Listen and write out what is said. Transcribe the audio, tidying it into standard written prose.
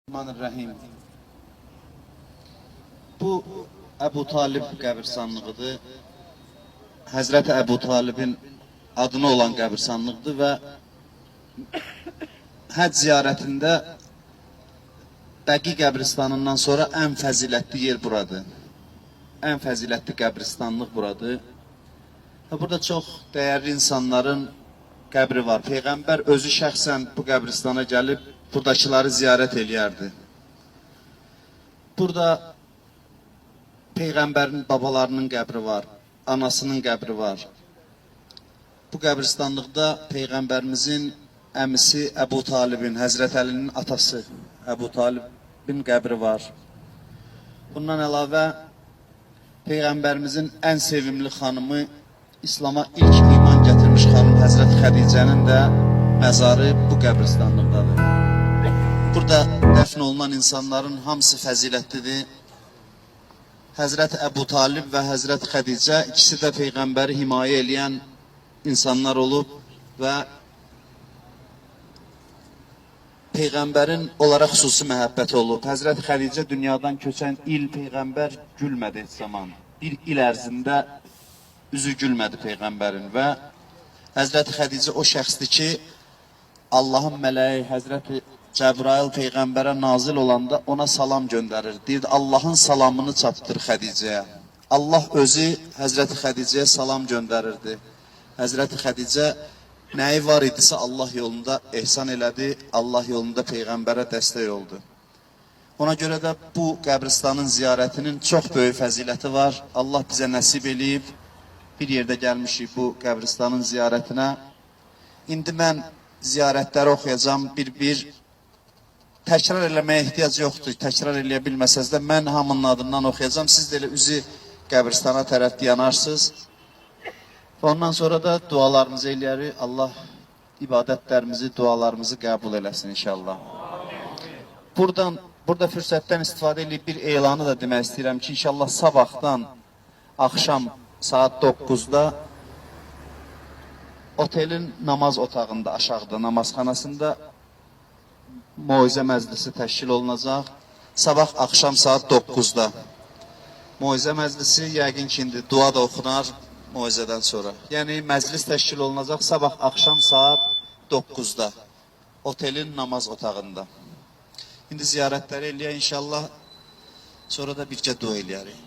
Bismillahirrahmanirrahim. Bu Əbu Talib qəbirstanlığıdır. Həzrəti Əbu Talibin adına olan qəbirstanlıqdır və həcc ziyarətində Bəqi qəbristanından sonra ən fəzilətli yer buradır. Ən fəzilətli qəbristanlıq buradır. Və burada çox dəyərli insanların qəbri var. Peyğəmbər özü şəxsən bu qəbristana gəlib buradakıları ziyarət eləyərdi. Burada Peyğəmbərin babalarının qəbri var, anasının qəbri var. Bu qəbristanlıqda Peyğəmbərimizin əmisi Əbu Talibin, Həzrət Əlinin atası Əbu Talibin qəbri var. Bundan əlavə Peyğəmbərimizin ən sevimli xanımı, İslam'a ilk iman gətirmiş xanım Həzrət Xədicənin də məzarı bu qəbristanlıqdadır. Burada dəfn olunan insanların hamısı fəzilətlidir. Həzrət Əbu Talib və Həzrət Xədicə ikisi də Peyğəmbəri himayə eləyən insanlar olub və Peyğəmbərin onlara xüsusi məhəbbəti olub. Həzrət Xədicə dünyadan köçən il Peyğəmbər gülmədi heç zaman. Bir il ərzində üzü gülmədi Peyğəmbərin və Həzrət Xədicə o şəxsdir ki, Allahın mələyi Həzrəti Cəbrail Peyğəmbərə nazil olanda ona salam göndərir. Deyirdi, Allahın salamını çatdır Xədicəyə. Allah özü Həzrəti Xədicəyə salam göndərirdi. Həzrəti Xədicə nəyi var idisə Allah yolunda ehsan elədi, Allah yolunda Peyğəmbərə dəstək oldu. Ona görə də bu qəbristanın ziyarətinin çox böyük fəziləti var. Allah bizə nəsib eləyib. Bir yerdə gəlmişik bu qəbristanın ziyarətinə. İndi mən ziyarətləri oxuyacağam bir-bir. Təkrar eləməyə ehtiyac yoxdur. Təkrar eləyə bilməsəz də mən hamının adından oxuyacağam. Siz də elə üzü qəbristana tərəf yanarsınız. Və ondan sonra da dualarımızı eləyərik. Allah ibadətlərimizi, dualarımızı qəbul eləsin inşallah. Buradan, burada fürsətdən istifadə edib bir elanı da demək istəyirəm ki, inşallah sabahdan axşam saat 9-da otelin namaz otağında, aşağıda namazxanasında moizə məclisi təşkil olunacaq. Sabah axşam saat 9-da. Moizə məclisi yəqin ki, indi dua da oxunar moizədən sonra. Yəni məclis təşkil olunacaq sabah axşam saat 9-da otelin namaz otağında. İndi ziyarətləri eləyək inşallah. Sonra da bircə dua eləyərik.